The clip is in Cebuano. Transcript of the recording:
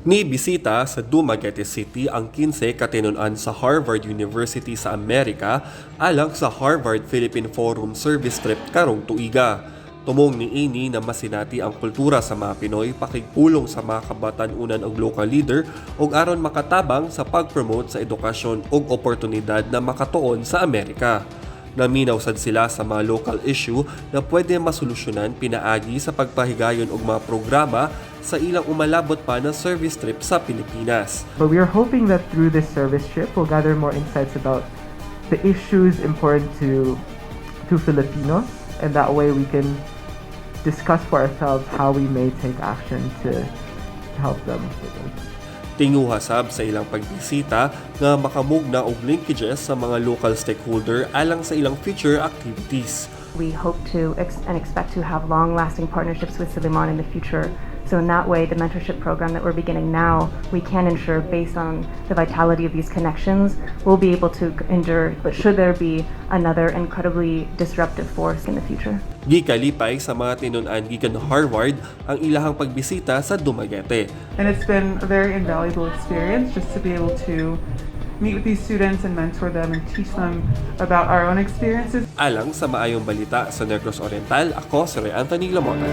Ni bisita sa Dumaguete City ang 15 ka tinun-an sa Harvard University sa Amerika alang sa Harvard Philippine Forum Service Trip karong tuiga. Tumong niini na masinati ang kultura sa mga Pinoy, pakigpulong sa mga kabatan-unan og local leader ug aron makatabang sa pag-promote sa edukasyon ug oportunidad na makatuon sa Amerika. Naminaw sad sila sa mga local issue na pwede masolusyonan pinaagi sa pagpahigayon og mga programa sa ilang umalabot pa na service trip sa Pilipinas. But we are hoping that through this service trip, we'll gather more insights about the issues important to Filipinos, and that way we can discuss for ourselves how we may take action to help them with it. Tinguha sab sa ilang pagbisita nga makamugna og linkages sa mga local stakeholder alang sa ilang future activities. We hope to and expect to have long-lasting partnerships with Silliman in the future. So in that way, the mentorship program that we're beginning now, we can ensure, based on the vitality of these connections, we'll be able to endure. But should there be another incredibly disruptive force in the future. Gikalipay sa mga tinun-an gikan Harvard ang ilahang pagbisita sa Dumaguete. And it's been a very invaluable experience just to be able to meet with these students and mentor them and teach them about our own experiences. Alang sa Maayong Balita sa Negros Oriental, ako si Ray Anthony Lamota.